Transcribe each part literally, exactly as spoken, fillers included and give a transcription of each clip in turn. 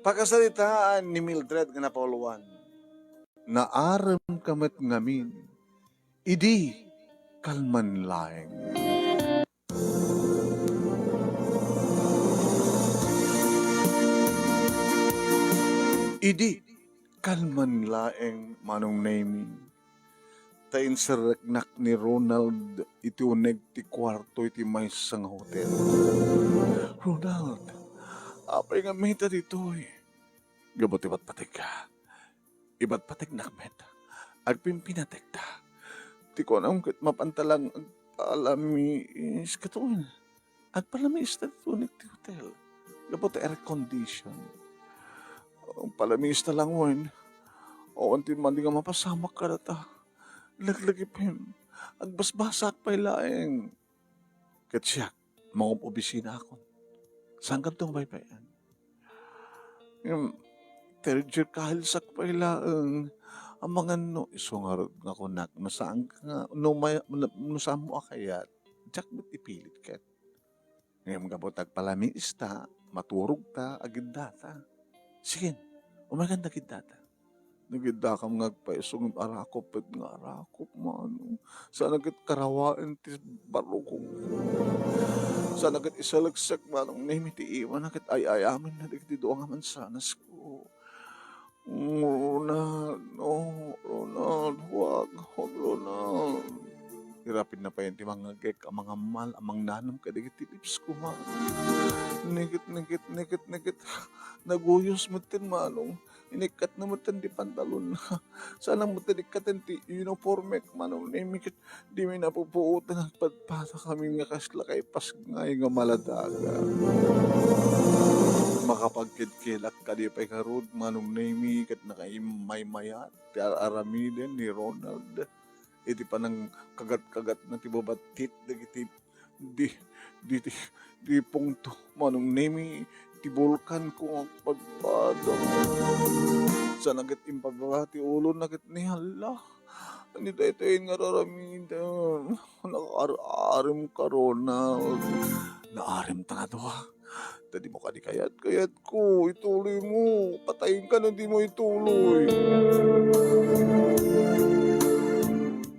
Pakasaritaan ni Mildred nga napauluan. Naarem ka met ngamin. Idi kalman laeng. Idi kalman laeng, Manong Nemi, ta inserreknak ni Ronald iti uneg ti kuarto iti maysa nga hotel. "Ronald, apay nga mita ditoy?" "Gapu ti batbategka." "Ibatbategnak met. Agpimpinatekta. Ti kunam ket mapanta lang agpalamiis katoy. Agpalamiista ditoy ti hotel. Gapu ta air condition. Agpalamiista lang wen. Awan ti madi nga mapasamak kadata. Laglagipem. Agbasbasaak pay laeng." Ket siak, mangub-obisinaakon. Saankanto nga baybay-an. Ngem, third year college-ak pay laeng. Amangan no isu ngarud nga kunak, no saanka nga, no may, no, no saanmo a kayat, diak met ipilit ket. Ngem gapu ta agpalamiista, maturogta, agiddata. Sige, umaykan ta agiddata. Nagiddakam nga agpaiso ngem arakop ket nga arakop, Manong. Saan ket karawaen ti barukong. Saan ket isaleksek, Manong Nemi, ti iwana ket ay-ayamenna dagiti dua nga mansanasko. "Ronald, no, Ronald, huwag, huwag, Ronald." Irapidna pay ti mangngegek a mangammal a mangnanem kadagiti lips ko, Manong. Nikit, nikit, nikit, nikit. Naguyos metten, Manong. Inikkatna metten ti pantalonna. Saan metten ikkaten ti uniformek, Manong Nemi, ket dimi napupuotan agpadpadakami nga kasla kaipasngay nga maladaga. Makapagkidkilak kadi pay ngarud, Manong Nemi, ket nakaimaymayat ti ar-aramiden ni Ronald iti panangkagat-kagatna ti babattit dagiti di, di, di, di pungto, Manong Nemi, ti bulkan ko nga agpadpada. Saan ket impababa ti ulona ket ni, "Hala, ania daytoy nga ar-aramidem? Nakaar-arem ka, Ronald." "Naarem ta nga dua. Ta dimo kadi kayat, kayatko, ituloymo. Patayenka no dimo ituloy."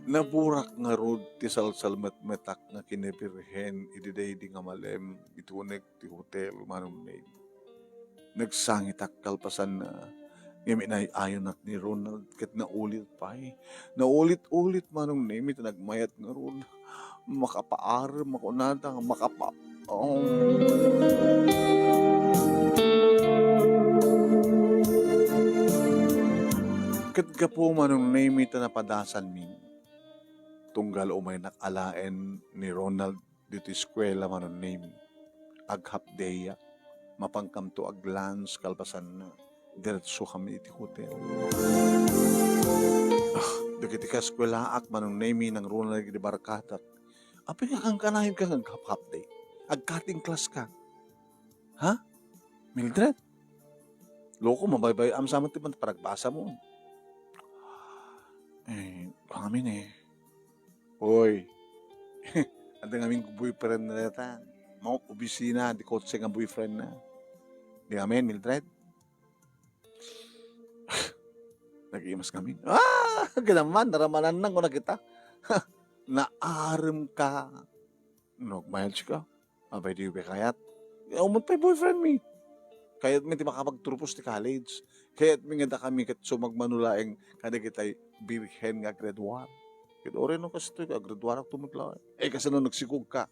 Naburak ngarud ti salsalmetmetak nga kinabirhen idi daydi nga malem iti uneg ti hotel, Manong Ned. Nagsangitak kalpasanna, ngem inay-ayonak ni Ronald ket naulit pay. Naulit-ulit, Manong Nemi, ta nagmayat ngarud. Makapaarem a kunada nga makapa-, um. Ket gapu, Manong Nemi, ta napadasanmi, tunggal umaynak alaen ni Ronald ditoy eskuela, Manong Nemi. Ag-half day-ak. Mapankamto ag-lunch kalpasanna. Diretsokami iti hotel. Ah, dagiti kaeskuelaak, Manong Nemi, nangruna dagiti barkadak. Apay nga kankanayon ka nga ag-half day? Ag-cutting class ka? Ha? Mildred? Loko, mabaybay-am sa met ti panagbasa mo. Eh, amin eh. Hoy. Adda ngamin boyfriend na dayta. Mao, obisina, di kotse nga boyfriend na. Di amin, Mildred? Nag-imas ngamin. Ah! Ginaman, naramananna, kuna kita. Naarem ka. No, miles ka. Apay di kayat? Awan met pay boyfriend mi. Kayatmi ti makapagturpos ti college. Kayatmi nga dakami ket sumagmamano laeng kadagitay birhen nga grade one. Ket uray no kastoy, grade one-ak tumutla. Eh, kasano nagsikog ka?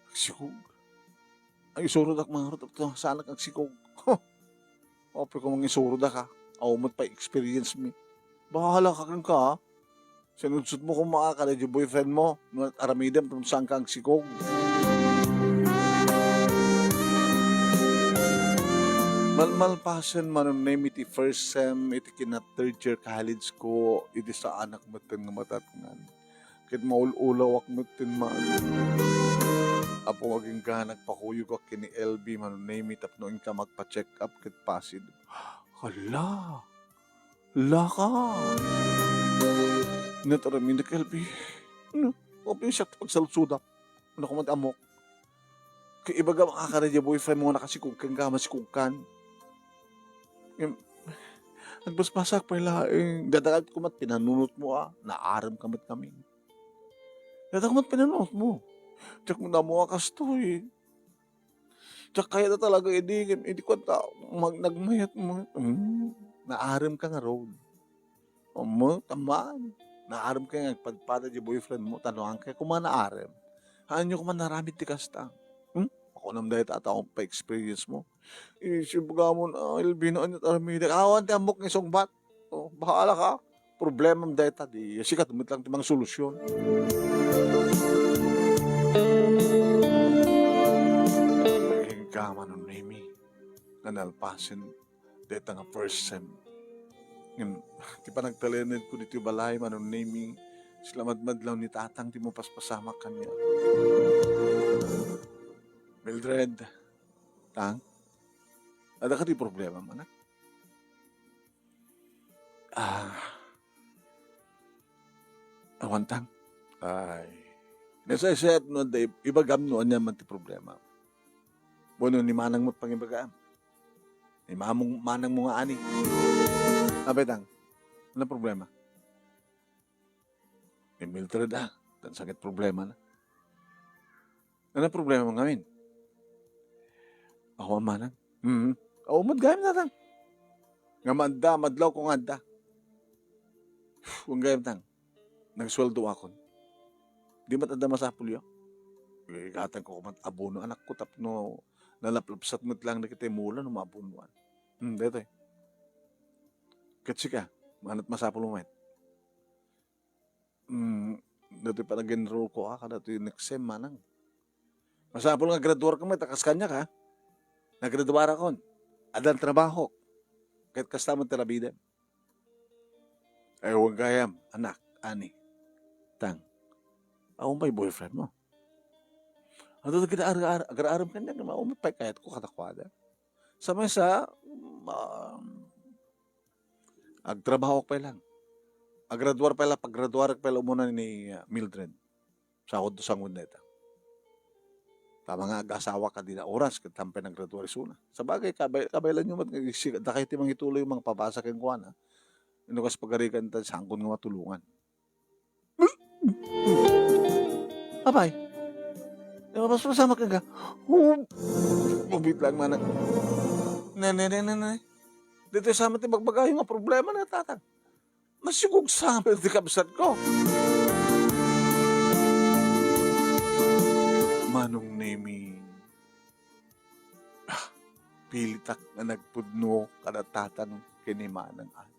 Nagsikog? Ay, isurodak mangarot, saanak nagsikog. Apay ko mangisurod ka. Awan met pay experience mi. Bahala ka kenka, ha? Sinudsod mo koma kada di boyfriend mo, no aramidem, no saan ka agsikog. Malmalpasen, Manong Nemi, ti first sem iti kina third year college ko, idi saanak metten nga matatngan. Ket maul-ulawak metten man. Apo, agingga nagpakuyogak ken ni L B, Manong Nemi, tapno inka magpa-check up ket positive. Hala! Laka! Nataramidek, L B. No, apay siak ti pagsaludsodak. Naku, mati amok. Kay ibagam a kada di boyfriend mo nakasikog kenka, masikog kan. Ngem, nagbasbasak pay laeng. Dadaag ko met pinanunotmo a, naarem ka met ngamin. Dadaag ko met pinanunotmo. Diak met ammo a kastoy. Diak kayat a talaga idi, ngem idi kuanta, mag-, nagmayat mo. Hmm, naarem ka ngarud. Ammo, taman. Naarem ka nga agpadpada di boyfriend mo, ta no, haanka koma naarem. Haanyo koma naramid ti kasta. Hmm? Makunam dayta a tao pa experience mo. Isip gamon, ah, Elvino, anya ti aramidek? Awan ti ammok nga isungbat. Oh, bahala ka. Problemam dayta, di sikat met lang ti mangsolusyon. Kenka, Manong Nemi, nga nalpasen dayta nga first sem. Ngem, ti panagtalinaedko ditoy balay, Manong Nemi, sila madmadlaw ni Tatang ti mapaspasamak kaniak. Mildred, Tang, adda kadi problema, anak? Ah, awan, Tang. Ay, nasaysayat no adda ib-, ibagam no ania man ti problema. Wenno ni manangmo ti pangibagaam. Ni mamong-, manangmo nga ani. Apay, Tang, ano problema? Ni Mildred, ah, tan sakit problema na. Ano problema mo ngamin? Awan, Manang. Mm. Awan met gayam, Tatang. Nga maadda, madlaw ko nga adda. Wen gayam, Tang. Nagsueldo akon. Di met adda masapulyo. Igatang ko met abono, anakko, tapno nalaplapsat met lang dagiti mula no maabonoan. Hmm, daytoy. Ket sika, manat masapul mo met. Hmm, daytoy panag-enroll ko, ah, kadaytoy next sem, Manang. Masapul nga graduar ka met, a kas kaniak, ha? Nagraduarakon. Addan trabahok. Ket kasta met ti aramidem. Ay, wen gayam, anak, ani. Tang, awan pay boyfriend mo? Adu dagiti ar-, ar-, agar-arem kaniak, awan pay kayatko kadakuada. Sa maysa, um, agtrabahoak pay lang. Agraduar pay lang, paggraduarek pay lang umuna ni, ah, Mildred. Sakud to sanguan dayta. Ta, nga ag-asawa ka, dina oras ket saan pay naggraduar isuna. Sabagay, kabay-, kabaylanyo met nga isi-, dakayo ti mangituloy mangpabasa kenkuana. No kas pagarigan ta, saanko nga matulongan. Apay, mapaspasamak ka. Hub-, hubit lang, Manang. Ne, ne, ne, ne, ne. Ditoy sa met ti bagbagayo nga problema na, Tatang. Nasikog sa met ti kabsatko. Manong Nemi, ah, pilitak nga nagpudno kada Tatang ken ni Manang Ani.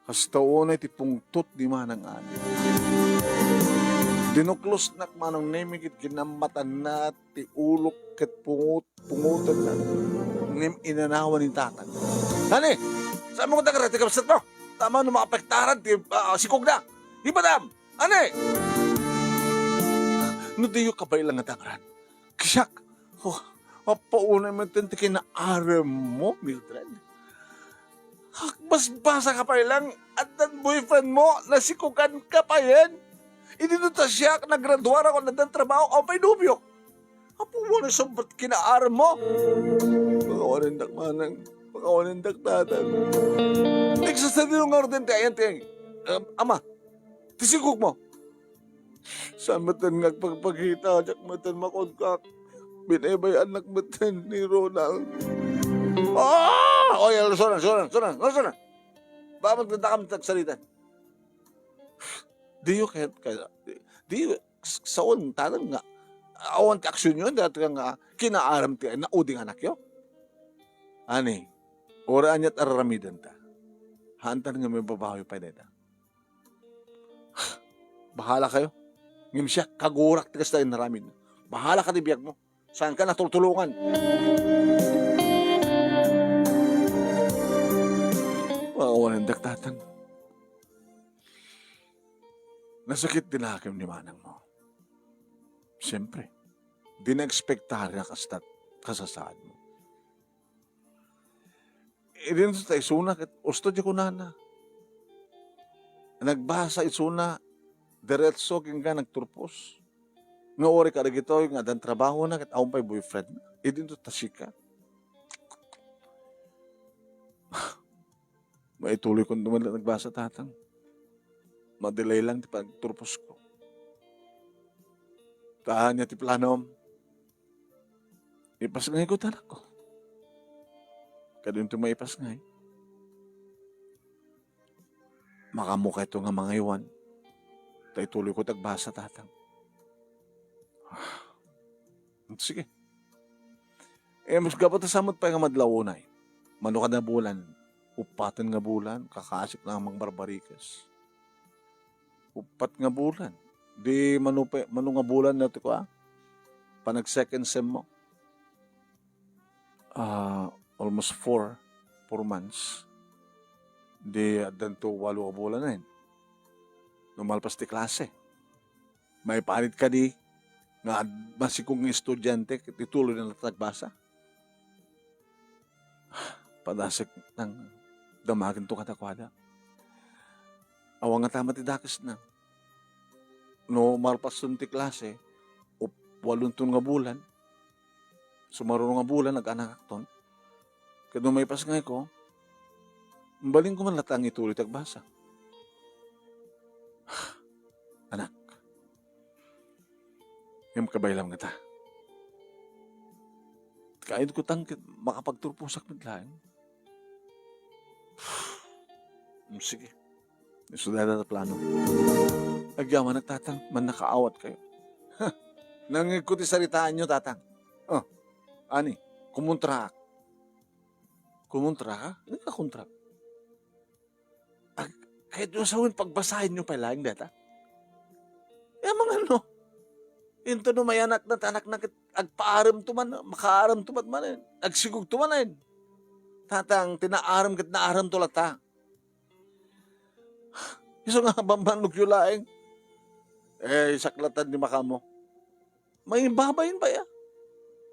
Kasta unay ti pungtot ni Manang Ani. Dinuklosnak, Manong Nemi, ket kinammatanna ti ulok ket pungot-, pungotenna. Ngem inanawan ni Tatang. Ani, saanmo kadi nga ti kabsatmo? Tama no maapektaran ti, ah, sikogna. Ipadam! Ani? No diyo kabaylan nga dangran, siak, oh, apaunay met ti kinaarem mo, Mildred. Agbasbasa ka pay lang, addan boyfriend mo, nasikogan ka payen. Idi no ta siak, nagraduarakon, addan trabaho, awan pay nobiok. Apo mo na sa ba't kinaarem mo? Pakawalindak, Manang. Pakawalindak, Tatang. Nagsasadino nga orden ti ayan ti, um, ama. Ti sigog mo. Saan met nga agpagpakita, diak met makunkak. Binaybay-annak met ni Ronald. Ah! Oy, alusonan, alusonan, alusonan, alusonan. Bakit nagdakam tagsalitan? Diyo kaya, kaya, diyo, s-, saon, Tatang, nga, awan ti aksyon yun, dati nga, kinaaram ti, nauding anakyo? Ani, ura aniat araramiden ta. Haantan nga may babawi pa dayta. Bahala kayo. Ngem siak, kagurak ti kasta inaramid. Bahala ka ti biag mo. Saan ka natultulungan? Awan, Tatang. Nasakit ti nakem ni manang mo. Siyempre, di na-expectar nga kastat kasasaad mo. Idinto ta isuna ket usto ti kunana. Nagbasa isuna, diretso kenka nagturpos. Nga uri kadagitoy nga addan trabahona ket awan pay boyfriend. Idinto ta sika. Maituloy ko naman lang nagbasa, Tatang. Madelay lang ti pagturposko. Ta ania ti planom? Ipasngayko ti anakko. Kadin ti maipasngay. Makaammo kayto nga mangaywan. Ta ituloy ko ti agbasa, Tatang. Sige. Eh, mas gapu ta sa met pay nga madlaw unay. Mano kada bulan, uppaten nga bulan, kakasik na nga mangbarbarikes. Uppat nga bulan. Di mano pa, mano nga bulan na ti kua? Panag second sem mo. Ah, almost four, four months. Di addanto walo a bulan na yun. No malpas ti klase. Maipanit kadi nga ad-, masikog nga estudiante ket ituloy na latta agbasa. Padasek nang damagen to kadakuada. Awan nga tama ti dakesna. No malpaston ti klase, up-, walonton nga bulan, sumaruno nga bulan, nag-anakakton. Ket no maipasngayko, mabalinko man latta nga ituloy ti agbasa. Anak, ngem kabaylam ngata. Kayatko tan ket makapagturposak met laeng. Hmm, sige. Isu dayta ti plano. Agyamanak, Tatang, mannakaawat kayo. Nangngegko ti saritaanyo, Tatang. Oh, ani, kumontraak. Kumontra ka? Ano ka kontra? Ag-, kahit yung sawin, pagbasahin nyo pa lang data. Eh, mga ano? Into no mayanak na, tanak na, agpaarem to man, makaarem to man, man, eh. Agsigog to man, eh. Tatang, tinaarem ket naarem to latta. Isu nga bambannog yu laeng. Eh, isaklatan ni makamo. Maibabain ba ya?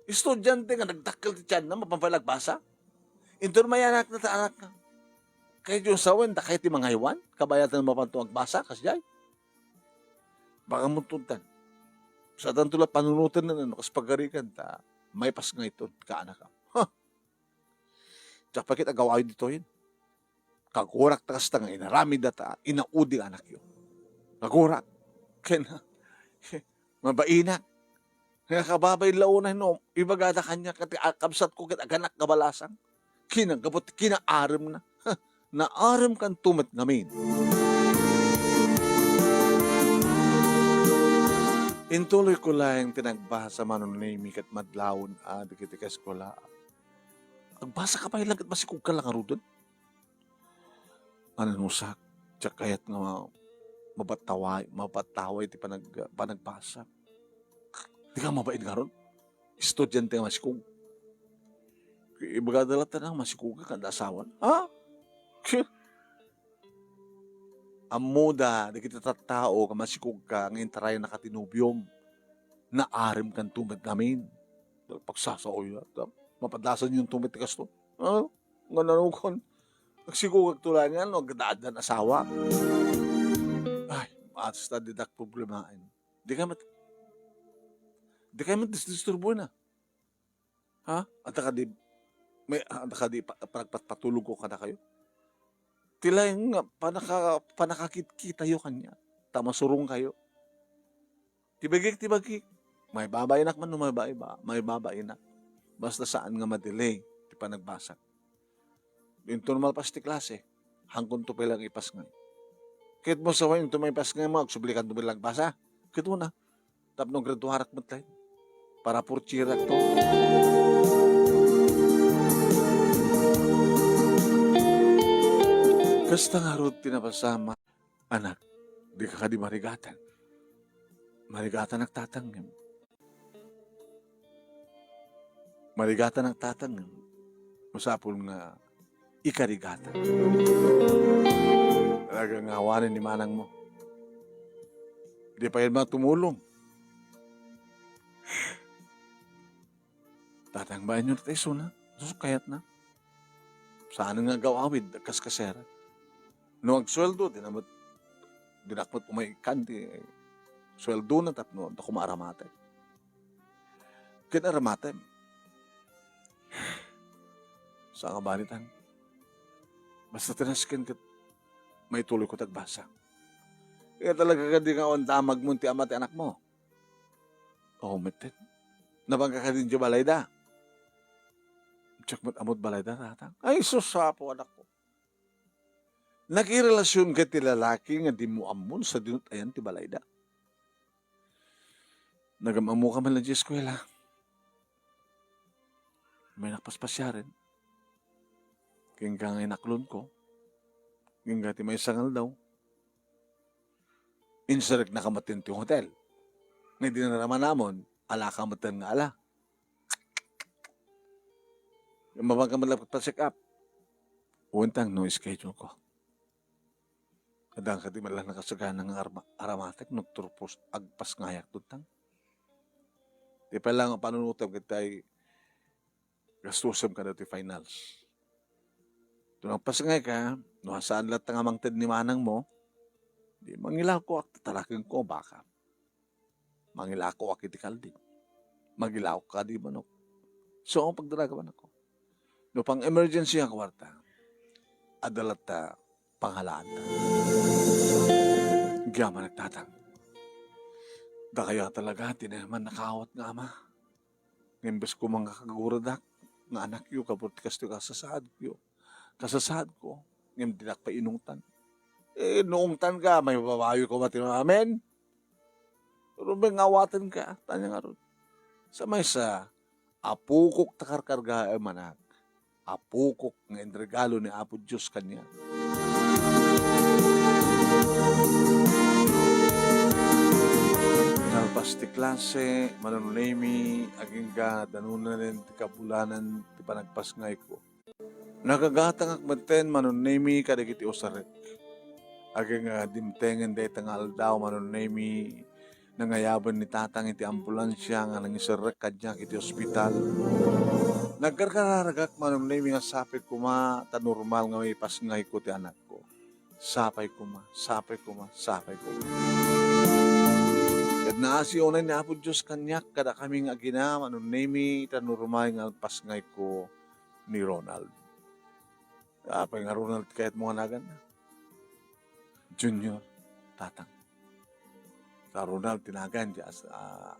Estudiante nga nagdakkel ti tiyanna, mapan pay agbasa? Inton mayanak na ta anak na. Kay Dios sawen, dakay ti mangaywan, kabayatan mapanto agbasa, kasdiay. Baka mo tuntan. Sa tanto la panunutan na, no, kas pagarikan, ta, may pas nga iton, kaanakam. Ha! Diak pa kit agaw-ayo ditoy. Kagurak ta kasta nga inaramid data, inaudi nga anakyo. Kagurak. Ken, mabainak. Nga kababay launay no, ibagada kanya, kati a-, kabsat ko ket aganak nga balasang. Kinagabot, kinaarem na. Ha, naarem kan tumet ngamin. Intuloy ko laeng ti nagbasa, Manong Nemy, ket madlawen a dagiti kaeskuela. Agbasa ka pay lang ket masikog ka lang ngaruden. Anusak, diak kayat nga ma-, mabattaway, mabattaway ti panag-, panagbasa. Di ka mabain ngarud? Estudiante nga masikog. Ibagada latta nga masikog ka, kada asawan. Ha? Ammoda, dagiti tattao nga masikog ka nga intarayna ka ti nobiom. Naarem kan tumet ngamin. Pagsasaoy na, ta-, mapadasan yung tumet ti kasto. Ha? Nga nanukon. Agsigog agtulayan nga, no, agdaadan asawa. Ay, basta didak problemaen. Di ka mat-, di ka mat dis-, disturbo na. Ha? Ata ka di, may, ata ka di pa-, panagpatpatulog ko kada kayo? Ti laeng nga panaka-, panakakitkitayo kanya. Ta masurong kayo. Ti bagik, ti bagik. Maibabainak man no maiba-, maibabainak. Basta saan nga madelay ti panagbasa. Inton malpas ti klase, hangkonto pay lang ipasngay. Ket mo sawen, inton maipas nga mo, agsublikan to bilang basa. Ket una, tapno graduarak met laeng. Para purchirak to. Kasta ngarud ti nabasam, anak, di ka kadi marigatan. Marigatanak, Tatang. Marigatanak, Tatang. Masapul nga ikarigatan. Talaga nga awanen ni manang mo. Di pa yan matumulong. Tatang, bayan nyo na tayo, suna. Sus, kayat na. Saan nga agaw-awid, kas kasera. No agsueldo, di na met, di na met umay kan ti sueldo na tapno, da kuma aramate. Ken aramate. Sa nga balitan. Basta ti nasken ket maituloyko ti agbasa. Kaya talaga kadi nga awan damagmo ti ama ti anakmo? Oo, metten. Nabanka kadi idiay balayda? Diak met ammo ti balayda, tatang. Ay, sus, Apo, anakko. Nakirelasion ka ti lalaki nga dimo ammo no sadino ti ayan ti balayda? Nagam-ammoka man la idiay eskuela. May nakpaspasiaren. Kenka nga inaklonko. Kenka ti maysa nga aldaw. Inserreknaka metten ti hotel. Nga idi naramanamon, alaka metten nga ala. Mabanka met la agpa-check up. Untang no schedule ko. Addan kadi met la nakasagana nga arma-, aramatek no agturpos agpasngayak, tuntang. Ti pay la nga panunotem ket tay gastusem kadagiti finals. No agpasngayka, no saan latta nga mangted ni manangmo, di mangilakoak, tatarakenko a baka. Mangilakoak iti kalding. Mangilakoak kadi manok. So, ang pagdaraga manok. No pang-emergency nga kwarta, adda latta pangalaanta. Gyaman nagtatang. Dakayo talaga, ti nayaman nakawat nga ama. Nga imbes ko mangkakaguradak, nga anakyo, kabur ti kastoy kasasaadyo. Kasasaadko, ngem dinak pay inungtan. Eh, no ungtanka, maibabawi ko met ti amin. Pero nga awatenka, tanya ngarud. Sa maysa, apokok ta karkargaem, anak. Apokok nga inregalo ni Apo Dios kaniak. Nalpas ti klase, Manong Nemy, agingga danunen ti kabulanan ti panagpasngayko. Nagagatangak metten, Manong Nemy, kadagiti usarek. Agingga dimtengen dayta nga aldaw, Manong Nemy, nangayaben ni Tatang iti ambulansia nga nangiserrek kaniak iti ospital. Nagkarkararagak, Manong Nemy, nga sapay koma ta normal nga maipasngayko ti anakko. Sapay koma, sapay koma, sapay koma. Ket naasi unay ni Apo Dios kaniak kadakami nga agina, Manong Nemy, ta normal nga agpasngayko ni Ronald. Apay nga Ronald ti kayatmo nga naganna? Junior, Tatang. Sa Ronald ti nagan, di as-, ah,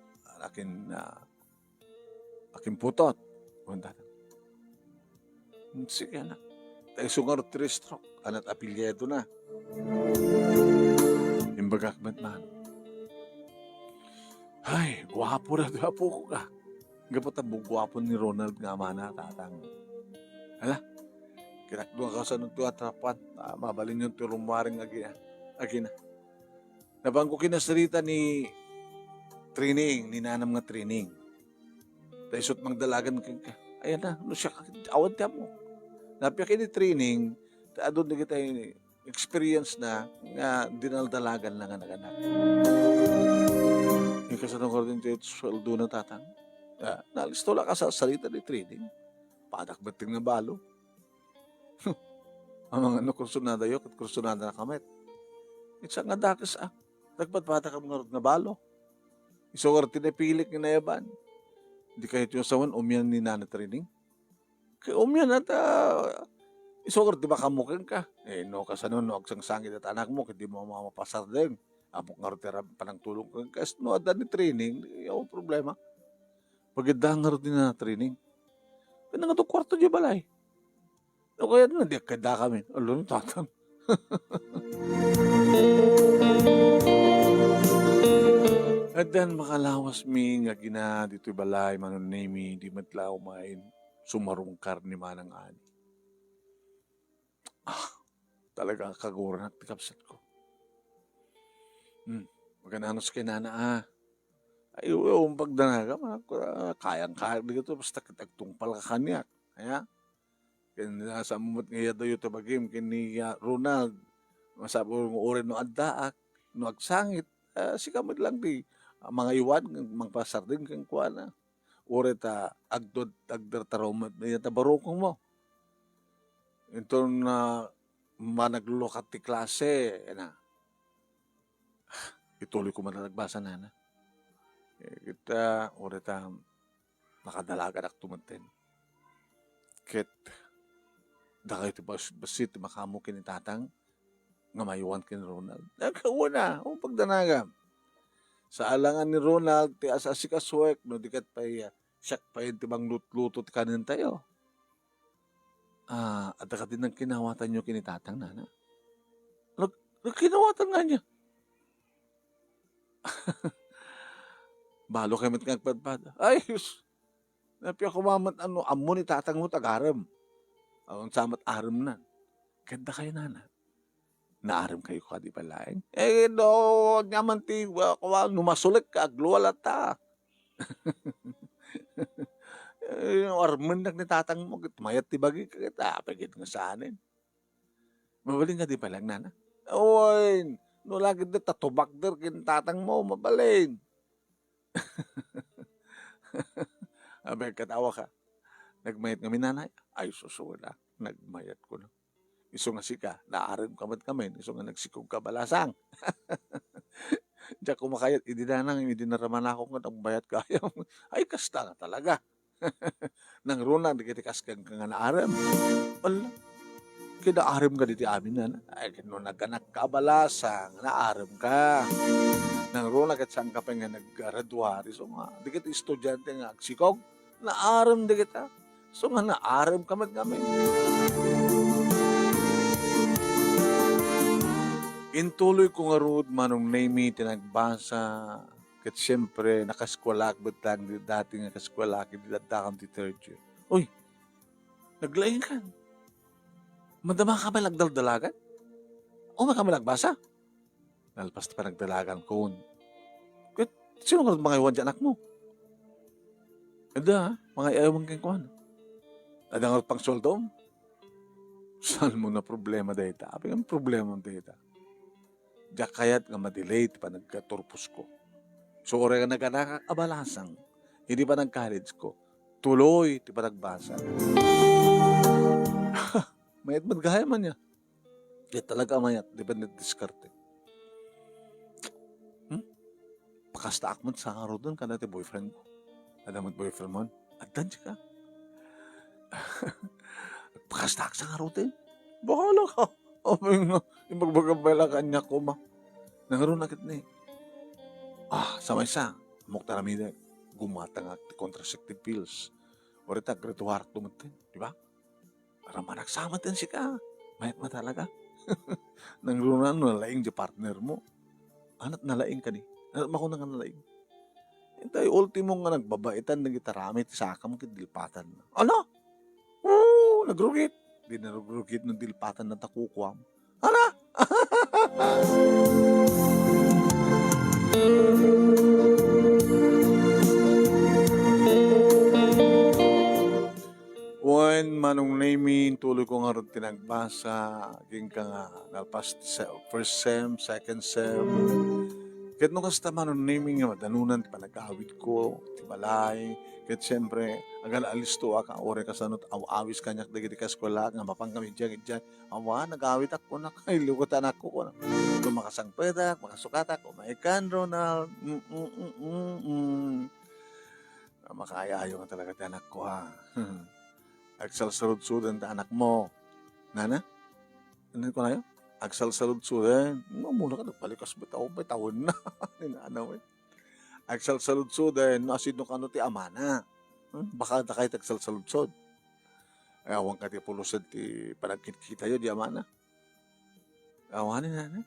akin, ah, akin putot. Kuan, Tatang. Hmm, sige, anak. Ta isu ngarud ti stroke. Ania ti apelyido na? Imbagak met man. Ay, guapo na ti apok, ah. Gapu ta guapo ni Ronald nga amana, Tatang. Hala, kitakdo nga kasano ti atrapan. Ah, mabalinyo ti rummuaring agi-, agina. Nabanko kinasarita ni Trining, ni nanam nga Trining. Ta isut' mangdalagan kenka. Ayan na, no siak, awan ti ammo. Napiak ni Trining, ta adun dagiti experience na nga dinaldalagan na nga naganak. Ikaw sa nung ordin ti sueldo na, Tatang? Ah, nalisto la ka sa sarita ni Trining. Padak beting na balo. Amang ano, kursunada yo, ket kursunada na kamet. Itsa nga dakes, ah. Nagpadpadakam ngarud nga balo. Isu ngarud ti napilik nga nayaban. Di kayo ti sawan, umian ni Nana Trining. Kay umian at, ah, isu ngarud ti makammo kenka. Eh, no, kasano, no, agsangsangit at anakmo, ket di mo mamapasardeng. Amok ngarud ti ram-, panangtulong kenka. Kas no, adda ni Trining, di, awan problema. Pagidda ngarud ni Nana Trining. Pinangato kwarto di balay. O kaya na, di kada kami. Alo, Tatang. Addan makalawas mi nga agina ditoy balay, Manong Nemy, di met la umain sumarungkar ni Manang Ani. Ah, talaga kaguranak ti kabsatko. Hmm, magananus kay nana, ah. Ay, uy, umpag danaga, man, ah, kayang-kayag dito, basta ket agtungpal ka kaniak. Aya? Ken, ah, saan mo met nga iyadayo ti bagim ken ni, ah, Ronald. Masapul nga uray no addaak, no agsangit, ah, sika met lang ti, ah, mangaywan, mangpasardeng kenkuana. Uray ta agdud-, agdartaraw met dayta barukongmo. Inton, ah, managlukat ti klase, na, ituloy ko man nagbasa, nana. Eh, kita, uray ta, nakadalaganak tumaten. Ket, Dakay ti bas-, bassit ti makaammo ken ni Tatang nga maywan ken ni Ronald. Nagkauna, o pagdanagam. Saan la nga ni Ronald ti as-asikasuek no di ket pay, ah, siak pay ti manglutluto ti kanentayo. Ah, adda kadi nagkinawatanyo ken ni Tatang, nana? Nag-, nagkinawatan nga niya. Balo kay met nga agpadpada. Ay, sus! Napia koma met ano, ammo ni Tatang mo tagarem. Awan sa met arem nan. Ket dakay, nana? Naarem kayo kadi pay laeng? Eh, no, nyaman ti, wa-, wa-, no masulek ka, agluwa latta. Eh, armennak ni Tatang mo, ket mayat ti bagi ka, ket apay ket nga saanen. Mabalin kadi pay laeng, nana? Awan, no lagid ta tubakder ken Tatang mo, mabalin. Abay, katawa ka. Nagmayat ngamin, nanay? Ay, sus, wala. Nagmayat ko na. Isu nga sika, naarem ka met ngamin, isu nga nagsikog ka balasang. Diak kumakayat, idi nanang, idi naramanakon nga nagmayat ka. Ay, kasta nga talaga. Nangruna, dagiti kas kenka nga naarem. Ala, kinaarem ka diti amin, nana? Ay, no naganak ka balasang, naarem ka. Nangruna, ket saan ka pay nga naggraduar, isu nga, dagiti estudiante nga agsikog, naarem dagita. Isu nga naarem ka met ngamin. Intuloy ko ngarud, Manong Nemy, ti nagbasa. Ket siempre, nakaeskuelaak met laeng dati nga kaeskuelaak idi addakan ti third year. Uy, naglaingkan. Madama ka met agdaldalagan? O, maka met agbasa? Nalpas ti panagdalagan kon. Ket sino ngarud mangaywan ti anakmo? Adda, mangay-aywan kenkuana. Adda ngarud pangsueldom? Saan mo na problema dayta? Apay nga problema dayta? Diak kayat nga ma-delay ti panagturposko. So, uray nga naganakak a balasang, idi panagkaledsko, tuloy ti panagbasa. Mayat met gayam ania. Di talaga mayat, depende ti diskarte. Hmm? Pakastaak met sa ngaruden kada ti boyfriend ko. Adda met boyfriend mo? Addan ka. Pakastaak sa ngaruden. Bahala ka. Apay nga, imbagbaga pay la kaniak koma. Nangruna ket ni. Ah, sa maysa, ammok ti aramidek. Gumatangak ti contraceptive pills. Uray ta, graduar to met, di ba? Para managsamat ken sika. Mayat met talaga. Nangruna no nalaing ti partner mo. Ania ti nalaing kadi? Ania ti makuna nga nalaing? Itay ultimo nga nagbabaitan dagiti aramid ti sakam ket dilpatanna. Ano? Oo, nagrugit. Di narugrugit no dilpatanna ta kukuam. Ano? Wen, Manong Nemy, intuloy ko ngarud ti nagbasa, agingga nga nalpas ti se-, first sem, second sem. Ket no kasta, Manong Nemy, nga madanunan ti panag-awidko, ti balay, ket siempre, agal-alistoak, uray kasano aw-awis kaniak dagiti kaeskuelaak nga mapan kami diay, diay. Awan, nag-awidak, kunak, ay, lugot anakko, kunak. Kung makasangpetak, makasukatak, "Oh my God, Ronald." Mm, mm, mm, mm, mm. Ah, makaayayo nga talaga ti anakko, ah. Agsalsaludsoden ti anakmo. Nana? Ano kunayo? Agsalsaludsoden. No, muna ka, nagbalikas ba tao, may taon na. Ni nana, eh. Agsalsaludsoden, no, asino kano ti amana. Hmm? Baka dakay ti agsalsaludsod. Ay, awan ka ti pulosen ti panagkitkitayo, di amana. Awanen, nana.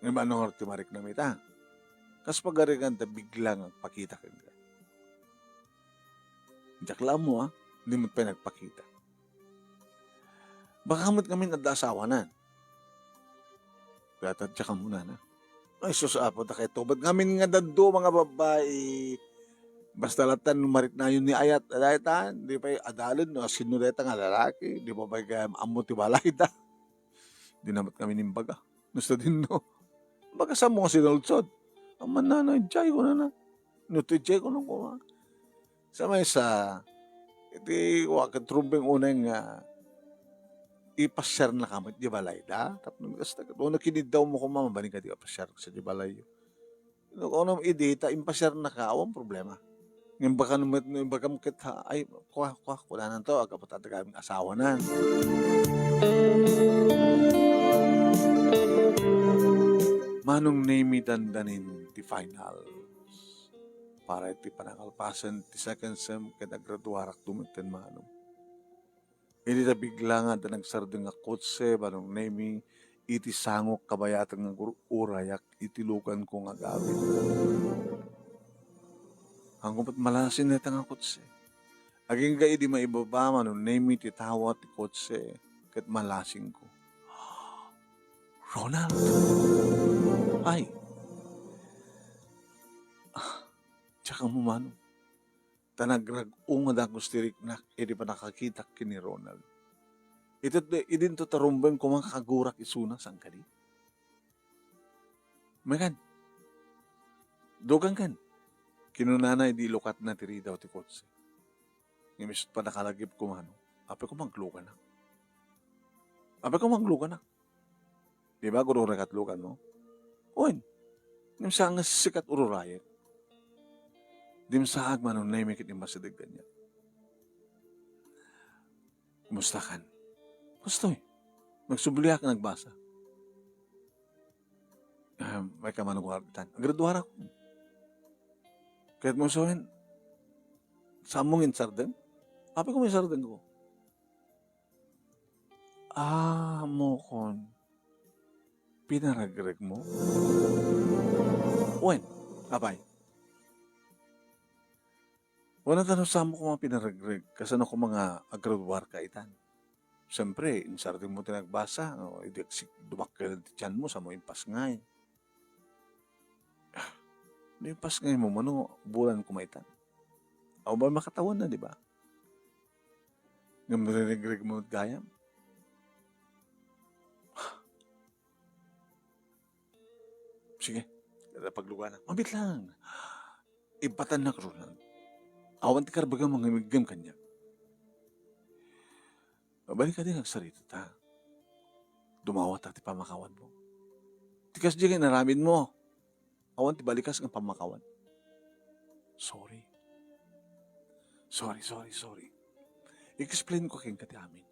Ngem ano nga ti mariknam ita? Kas pagarigan ta bigla nga agpakita kenka. Diak la ammo, ah. Di met pay nagpakita. Baka met ngamin adda asawanan. Kaya ta, diak ammo, nana. Ay, sus, Apo, dakay to. Ba't ngamin nga dadduma nga babbai? Basta latta no mariknayon ni ayat, dayta, di pay adalen, no, sino dayta nga lalaki? Di pa pay gayam ammo ti balay da. Di na met kami nimbaga. Basta din, no? Baga sa mo nga sinaludsod. Aman na, na, ijay ko na na. No, ti ijay ko na ko, ha? Sa maysa, iti wa ket rumbeng unay nga ipasiar na ka met di balay da. Tapno kasta ket, o, nakiniddaw mo koma, mabalin ka di apasiar sa di balay. No, kung ano, idi ta impasiar na ka, awan problema. Ngem baka no met, no ibagam ket, ha, ay, kua, kua, kunananto, aggapu ta adda kami asawanan. Manong Nemi, dandanin ti finals. Para iti panangalpasen ti second sem ket agraduarakto met ken Manong. Idi ta bigla nga adda nagsardeng nga kotse, Manong Nemi, iti sangok kabayatan nga ur-urayak iti luganko nga agawid. Haanko met malasin dayta nga kotse. Agingga idi maibaba, Manong Nemi, ti tawa ti kotse ket malasingko. Ronald! Ay! Ah, diak ammo, Manong. Ta nagrag-o nga dagus ti riknak idi pannakakitak ken ni Ronald. Iti, idinto ta rumbeng koma nga agurak isuna, saan kadi? Megan, dugang kan, kinunana idi ilukatna ti ridaw ti kotse. Ngem isu ti pannakalagipko, Manong, apay koma agluganak. Apay koma agluganak. Di ba, gurura ket luganmo? Wen, ngem saan nga sika ti ururayek. Dimsaag, Manong Nemi, ket immasideg kaniak. Kumusta kan? Kastoy, nagsubliak nga nagbasa. Ah, mayka, Manong, nga arugitan. Agraduarakon. Ket mo sawen, saanmo nga insardeng? Apay koma insardengko? Ah, ammokon. Pinaregremo? Wen, apay? Wen, ta no saanmo koma pinaregreg, kasano koma nga agraduarka itan? Siempre, insardengmo ti nagbasa, no, idi agsik-, dumakkel ti tianmo, saanmo impasngay. Ah, no impasngaymo, mano, bulan koma itan? Awan makatawenna, di ba? Ngem riregregmo met gayam. Sige, kada pagluganak. Mabit lang. Ibatannak, Ronald. Awan ti karbagam nga imiggem kaniak. Mabalik ka din agsarita ta. Dumawat ti pamakawanmo. Ti kasdi nga inaramidmo. Awan ti balikas nga pamakawan. Sorry. Sorry, sorry, sorry. Explain ko kenka ti amin.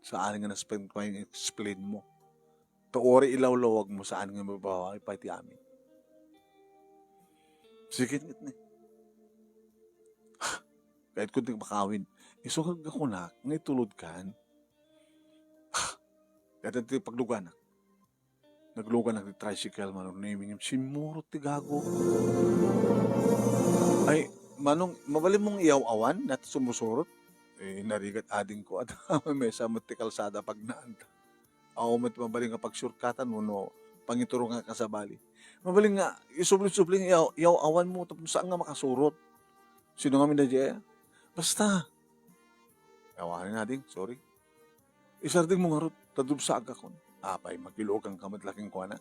Saan nga na-explain ko, explain mo. Ta uray ilawlawag mo, saan nga mababawi pay ti amin. Sige, ngitni. Kahit kunting makawin. Isu nga kunak, nga itulod kan. Kahit ti pagluganak. Nagluganak ti tricycle, Manong Nemi, ngem simmurot ti gago. Ay, Manong, mabalin mong iyaw-awan, nat sumusurot? Eh, narigat adingko, at mesa met ti kalsada pagnaanta. Aw met mabalin nga pagsurkatan wenno pangiturong nga kasabali. Mabalin nga isubli-subli nga iyaw-, iyaw-awan mo tapno saan nga makasurot. Sino nga minadya? Basta. Awanen ading, sorry. Isardeng mo ngarud, ta dumsaagakon. Apay, makilugan ka met la kenkuana?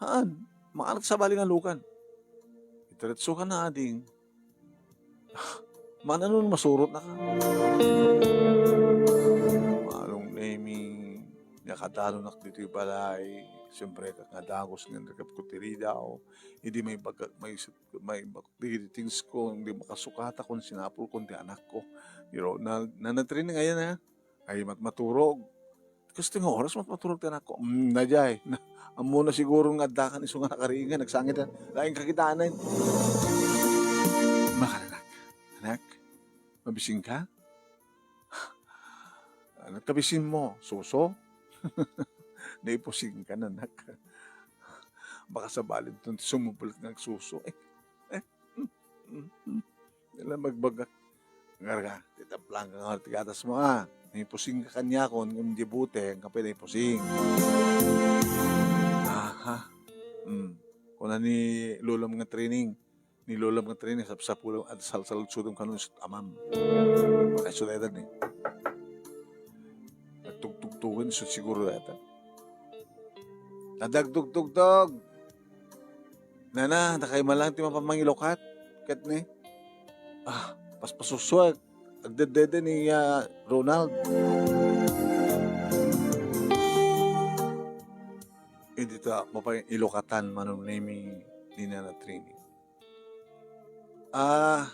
Haan, maanak sabali nga lugan. Itaretso ka na, ading. Manano masurot na ka? Manong Nemi, nakadalunak ditoy balay. Siyempre, ket nga dagus nga nagkapko ti ridaw. Idi may bagak, may, may bagak ti things ko, hindi makasukatakon, sinapulkon ti anakko. Ni Ronald, nanatraining ayan, ha? Ay, mat-, maturog. Kastoy nga oras, mat-, maturog ti anakko. Mm, na jay. Na, ammo na siguro nga adda kan isu nga nakaringan, nagsangit yan. Laing kakitaan na yun. Makanak. Anak, mabising ka? Ano kabisin mo? Suso? Naipusing ka na, anak. Baka sabali ton ti sumubulit nga agsuso. Eh, eh, mm, mm, mm. Dila magbagak. Ngarga, ti taplang ka nga ti gatas mo, ah. Naipusing ka kaniakon, ngem di buteng, kape naipusing. Aha. Mm. Kuna ni Lolom nga training. Ni Lolom nga training, sapsapulam at salsaludsodem kano isut amam. Makaiso dayta ni. Nagtugtugtugan isut siguro dayta. Nadagtugtugtog. Nana, dakay man lang ti mapamangilukat. Ket ni, ah, paspasusuak. Agdedede ni, ah, Ronald. Idi ta mapailukatan, Manong Nemi, ni Nana Trini. Ah,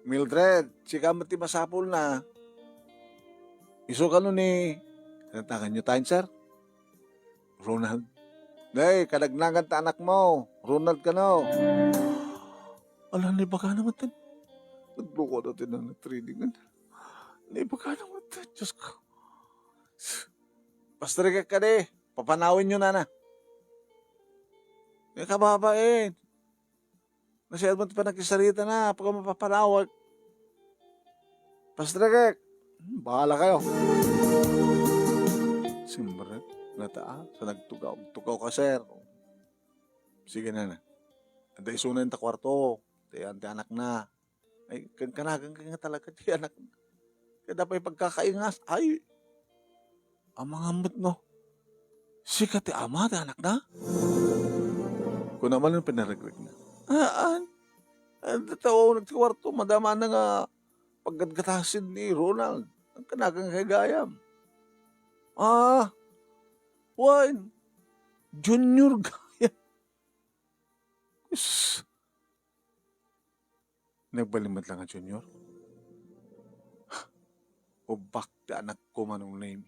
Mildred, sika met ti masapulna. Isu kano ni, ano nganan tayo, sir? Ronald. Nay, kadagnagan ta anakmo. Ronald kano. Ala, naibaga naman din. Nagloko na din ang training. Naibaga naman din. Diyos ko. Pastor ka di. Papanawen yo na na. May kababain. Nasiad mo ti panagkisaritana, apay ka mapapanawag. Pastrekek, hmm, bahala kayo. Simrek, nata, sa nagtugaw. Tugaw ka, sir. Sige na na. Anta isuna ta kwarto. Ti, ti anak na. Ay, kan-, kanagan ka nga talaga, ti anak na. Kada pay pagkakaingas, ay, amangan met no. Sika ti ama ti anakna? Kuna man pinaregreg na. Aan. Anta tao nagti kwarto, madama na nga paggatgatasin ni Ronald. Ang kanagan kay gayam. Ah, wen. Junior gayam. Is, Nagbalin met la nga Junior. Ubbak ti anakko, Manong Nemi.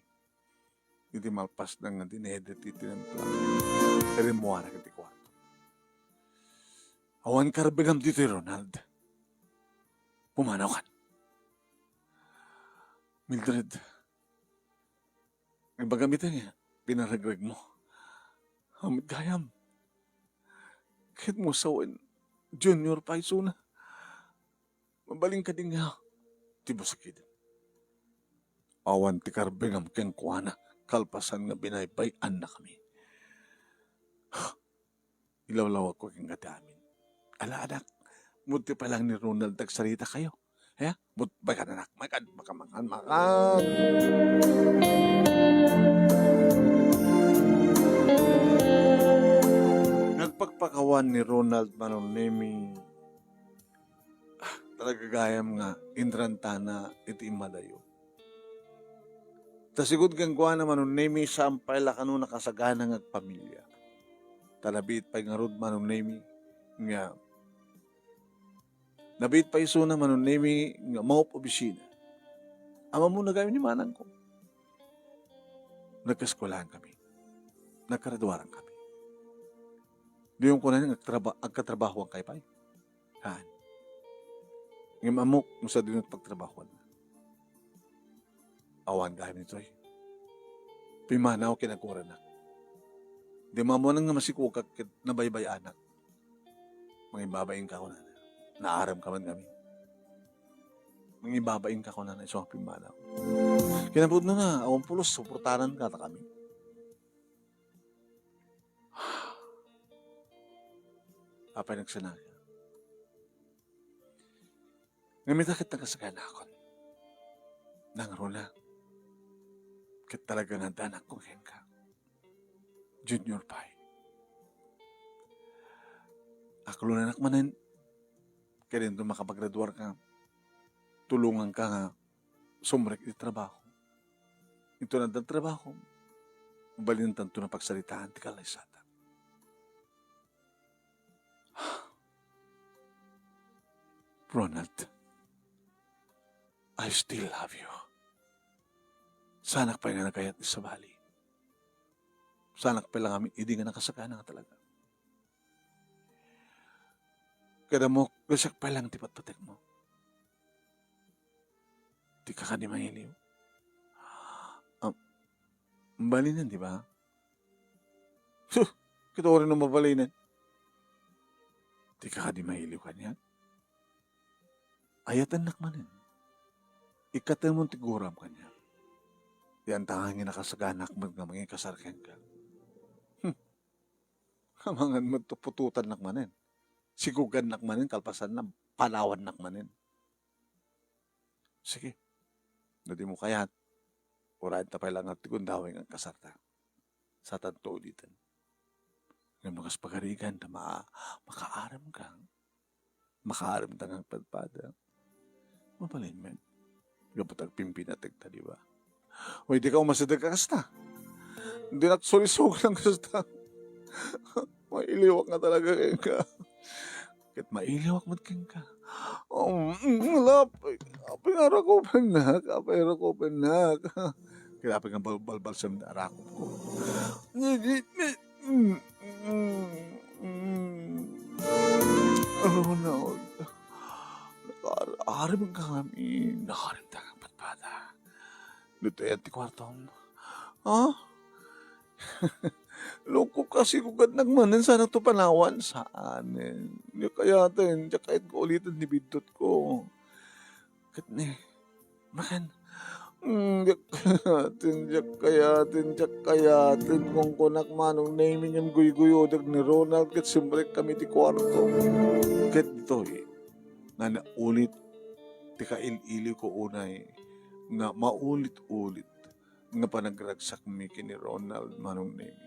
Iti malpas na nga dinedit iti nagplan. Rimmuarak iti kwarto. Awan karbengam ditoy, Ronald. Pumanaw kan. Mildred, ibagam iti nga pinaregreg mo. Amet gayam. Ket mo sawen, Junior pay isuna. Mabalin kadi nga ti basakiden. Awan ti karbengam kenkuana kalpasan nga binaybay-annakami. Ilawlawagko kenka ti amin. Ala, anak, mudti pay lang ni Ronald agsaritakayo. He? Mut-, makan, anak, makan, makan, makan, makan. Nagpakpakawan ni Ronald, Manong Nemi. Ah, talaga gayam nga inrantana iti immadayo. Ta sigud kenkuana, Manong Nemi, saan pay la kano nakasagana nga agpamilia. Ta nabiit pay ngarud, Manong Nemi, nga nabiit pay isuna, Manong Nemi, nga mangop-obisina. Ammom gayam ni manangko. Nagkaeskuelahan kami. Nagkaraduaran kami. Diyon kunan nga agtraba-, agkatrabahoan kay pay. Haan. Ngem ammok no sadino ti pagtrabahoanna. Awan gayam ditoy. Pimmanaw ken agkuranak. Di maammoan nga masikogak ket nabaybay-anak. Mangibabainka kunana. Naarem ka man ngamin. Mangibabainka kunana isu a pimmanaw. Kinapudno na, awan pulos, suportanan ka ta kami. Apay nagsanaka? Ngem ita ket nakasaganakon. Nangruna. Ket talaga nga adda anakko kenka. Junior pay. Aklunanak manen. Ket inton makapagraduarka, tulonganka nga sumrek iti trabaho. Inton adda trabaho, mabalinentanto nga pagsaritaan ti kallaysatak. Ronald, I still love you. Saanak pay nga nagayat ti sabali. Saanak pay la nga idi nga nakasagana nga talaga. Ket ammok, no siak pay lang ti patpatekmo. Dika kadi mailiw. Ah, mabalinen, di ba? Sus, ket uray no mabalinen. Dika kadi mailiw kaniak? Ayatennak manen. Ikkatemon ti guram kaniak. Ti anta nga nakasaganak met nga mangikasar kenka. Hmm. Amangan met ta putotannak manen. Sikugannak manen, kalpasanna, panawannak manen. Sige. No dimo kayat, urayen ta pay la nga ti gundaway nga agkasarta. Saantanto uliten. Ngem no kas pagarigan ta ma-, makaarem ka, makaarem ta nga agpadpada. Mabalin met. Gapu ta agpimpinateg ta, di ba? Uy, dika umasideg a kasta. Dinak sulisog lang kasta. Mailiwak nga talaga kenka. Ket mailiwak met kenka. Um, mm, ala, apay, apay nga rakupennak, apay rakupennak. Kaya apay nga bal-, balbalsam da rakupko. Ronald, nakaarem ka ngamin, nakaarem ta nga patpada. Ditoy ti kuartom. Ha? Lukop kasi ko ket nagmanen sana to panawan. Saan? Diak kayaten, diak kayat nga uliten ti biddutko. Ket ne, makan. Mm, diak kayaten, diak kayaten, diak kayaten. Kunkunak Manong Nemi ngem guyguyodek ni Ronald ket simrek kami ti kuarto. Ket ditoy, nga naulit ti kail-iliwko unay, nga maulit-ulit nga panagragsakmi ken ni Ronald, Manong Nemi.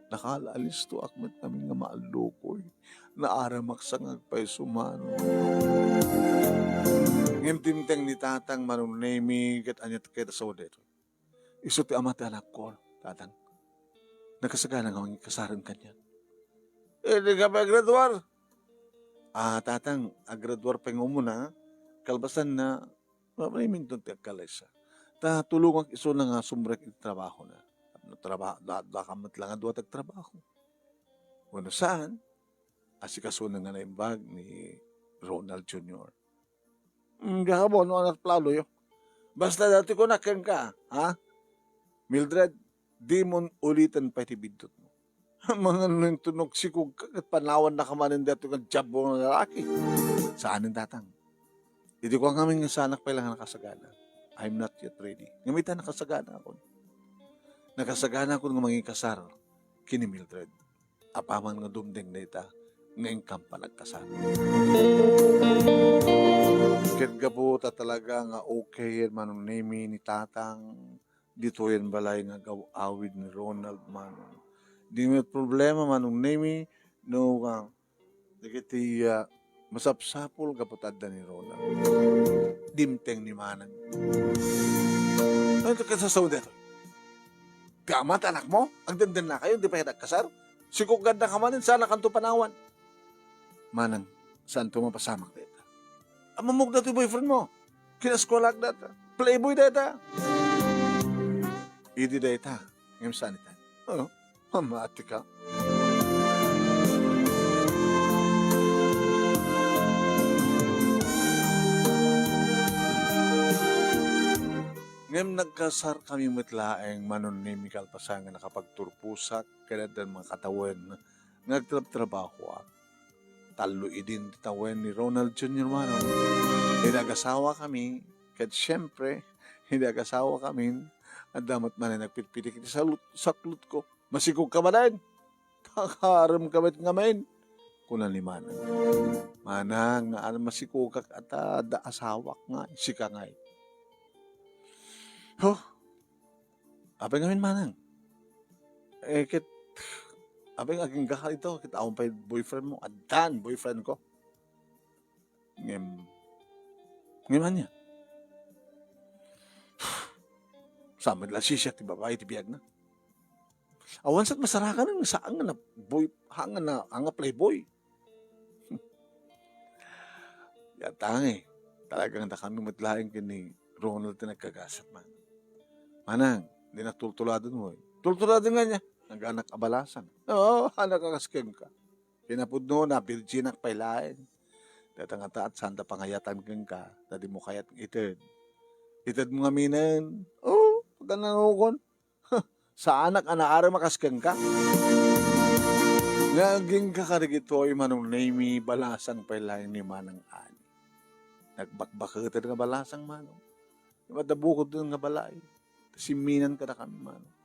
Nakaal-alistoak met ngamin nga maallukoy. Naaremak sa nga agpayso, Manong. Ngem dimteng ni Tatang, Manong Nemi, ket ania ti kayat a sawen daytoy? Isu ti ama ti anakko, Tatang. Nakasagana nga mangikasaren kaniak. Eh, di ka pa graduar? Ah, Tatang, agraduar pay nga umuna. Kalpasanna, Mapaiminton ti agkalaisa. Ta tulongak isuna nga sumrek iti trabahona. Tapno traba-, da-, dakam met la nga dua ti agtrabaho. Wenno saan, asikasona nga naimbag ni Ronald Junior. Mm, diak ammo no ania ti planoyo. Basta daytoy kunak kenka, ha? Mildred, dimon uliten pay ti biddutmo. Mangano inton agsikogka ket panawannaka manen daytoy nga diablo nga lalaki. Saanen, Tatang. Idi kua ngamin nga saanak pay la nga nakasagana. I'm not yet ready. Ngem ita nakasaganakon. Nakasaganakon nga mangikasar ken ni Mildred. Apaman nga dumteng dayta nga inkam panagkasar. Ket gapu ta talaga nga okay yen Manong Nemi ni Tatang, ditoyen balay nga agaw-awid ni Ronald, Manong. Di met problema, Manong Nemi, no, ah, dagiti, ah, masapsapul gapu ta adda ni Ronald. Dimteng ni Manang. Ano ti kasasaw dito? Ti ama ti anakmo? Agdendennakayo, di pay agkasar? Sikogannaka manen, saanakto panawan. Manang, saanto mapasamak dayta? Ammom daytoy boyfriendmo. Kinaeskuelaak dayta. Playboy dayta. Idi dayta. Ngem saan ita? Oh, mamatika. Ngem nagkasarkami met laeng, Manong Nemi, kalpasan nga nakapagturposak ken addan mga katawen nga agtrabtrabahoak. Tallo idin ti tawen ni Ronald Junior, Manong. Idi agasawakami, ket siempre, idi agasawakamin, adda met manen nagpitpitik iti salut-, saklotko. Masikogka manen? Kakaaremka met ngamin, kuna ni Manang. Manang, nga masikogak ta adda asawak nga, sika ngay. Huh? Apay ngamin, Manang? Eh, ket, apay nga agingga ita, ket awan pay boyfriendmo? Addan, boyfriendko. Ngem, ngem ania? Saan met la sisiak ti babai ti biagna? Awan sa masarakan nga saan nga na boy, ha nga na, ha nga playboy. Yatang eh. Talagang dakami met laeng ken ni Ronald ti nagkagasat, Manang. Manang, di na tultuladen mo eh. Tultuladen nga niya. Naganak a balasang. Oo, anak a kas kenka. Kinapudno na, birginak pay laeng. Dayta ngata, saan ta pangayatan kenka, ta dimo kayat nga ited. Itedmo ngaminen. Oo, pagananugon. Saanak a naaram a kas kenka. Nga agingga kadagitoy, Manong Nemi, balasang pay laeng ni Manang Ani. Nagbakbaketen nga balasang, Manong. Madda bukodden nga balay. Ta simminan kadakami, Manong.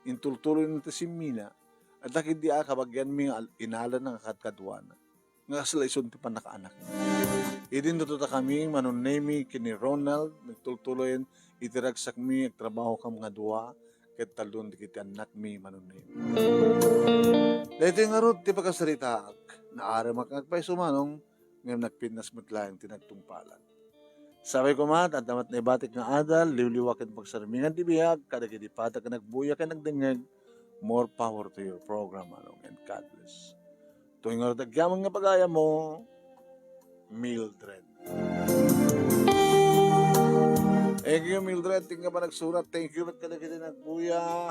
Intultuloy na ti simmina. Adda ketdi a kabagianmi nga al-, inalana nga kadkaduana. Nga kasla isun ti pannakaanakna. Idi natudakami, Manong Nemi, ken ni Ronald, nagtultuloyen iti ragsakmi, agtrabahokami nga dua, ket tallon dagiti annakmi, Manong Nemi. Daytoy ngarud ti pakasaritaak, naaremak nga agpayso, Manong, ngem nagpintas met laeng ti nagtungpalan. Sabay koma, adda met naibatik nga adal, liwliwa ken pagsarmingan ti biag, kadagiti patag a nagbuya ken nagdengngeg, more power to your program, Manong, and God bless. Toy ngarud agyamanen nga pagayammo, Mildred. Thank you, Mildred. Thank you, panagsurat. Thank you, kadagiti nagbuya.